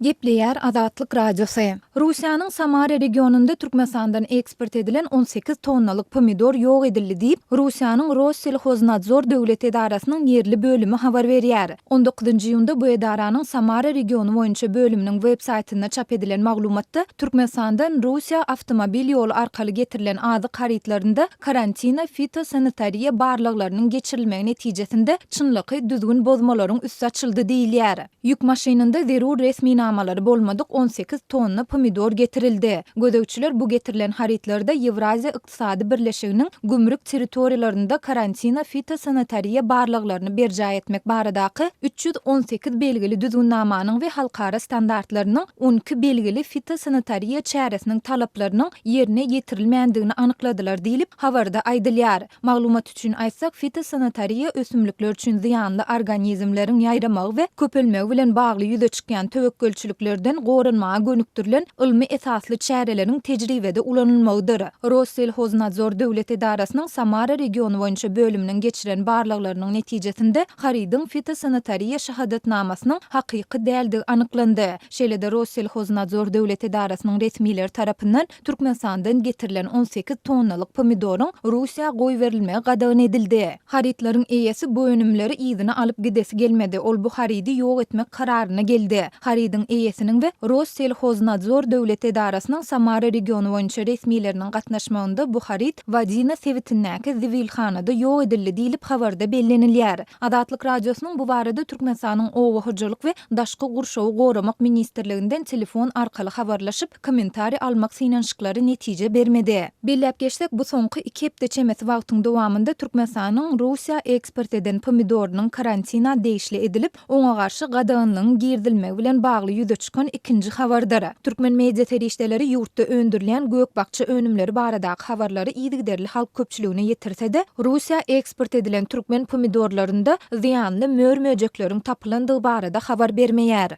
Gepleýär Azatlyk Radiosy. Russiýanyň Samara regionynda Türkmenistandan eksport edilen 18 tonnalyk pomidor ýok edildi diýip, Russiýanyň Rosselhoznadzor döwlet edarasynyň ýerli bölümi habar berýär. On dokuzynjy iýunda bu edaranyň Samara regiony boýunça bölüminiň web saýtynda çap edilen maglumatda Türkmenistandan Russiýa awtomobil ýoly arkaly getirilen azyk harytlarynda karantina fitosanitariýa barlaglarynyň geçirilmegi netijesinde çynlakaý düzgün bozmalaryň üsti açyldy diýilýär. Ýük maşynynda zerur resminamalary bolmadyk 18 tonna pomidor getirildi. Gözegçiler bu getirilen harytlarda Ýewraziýa ykdysady birleşiginiň gümrük territoriýalarynda karantina fitosanitariýa barlaglaryny berjaý etmek baradaky 318 belgili düzgünnamanyň we halkara standartlarynyň 12 belgili fitosanitariýa çäresiniň talaplarynyň ýerine ýetirilmändigini anykladylar diýlip, habarda aýdylýar. Maglumat üçin aýtsak, fitosanitariýa ösümlikler üçin zyýanly organizmleriň ýaýramagy we köpelmegi bilen bagly ýüze çykýan töwekgelçiliklerden goranmaga gönükdirilen ylmy esasly çäreleriň tejribede ulanylmagydyr. Rosselhoznadzor döwlet edarasynyň Samara regiony boýunça bölüminiň geçiren barlaglarynyň netijesinde harydyň fitosanitariýa şahadatnamasynyň hakyky däldigi anyklandy. Şeýle-de Rosselhoznadzor döwlet edarasynyň resmileri tarapyndan Türkmenistandan getirilen 18 tonnalyk pomidoryň Russiýa goýberilmegi gadagan edildi. Harytlaryň eýesi bu önümleri yzyna alyp gidesi gelmedi, ol bu harydy ýok etmek kararyna geldi. Harydyň eýesiniň we Rosselhoznadzor döwlet edarasynyň Samara regiony boýunça resmileriniň gatnaşmagynda bu haryt Wadina sebitindäki zibilhanada ýok edildi diýlip habarda bellenilýär. Azatlyk Radiosynyň bu barada Türkmenistanyň Oba hojalyk we daşky gurşawy goramak ministrliginden telefon arkaly habarlaşyp, kommentariý almak synanyşyklary netije bermedi. Belläp geçsek, bu soňky iki hepde çemesi wagtyň dowamynda Türkmenistanyň Russiýa eksport eden pomidorynyň karantina degişli edilip, oňa garşy gadaganlygyň girizilmegi bilen bagly ýüze çykan ikinji habardyr. Türkmen media serişdeleri ýurtda öndürilýän gök-bakja önümleri baradaky habarlary yzygiderli halk köpçüligine ýetirse-de, Russiýa eksport edilen türkmen pomidorlarynda zyýanly mör-möjekleriň tapylandygy barada habar bermeýär.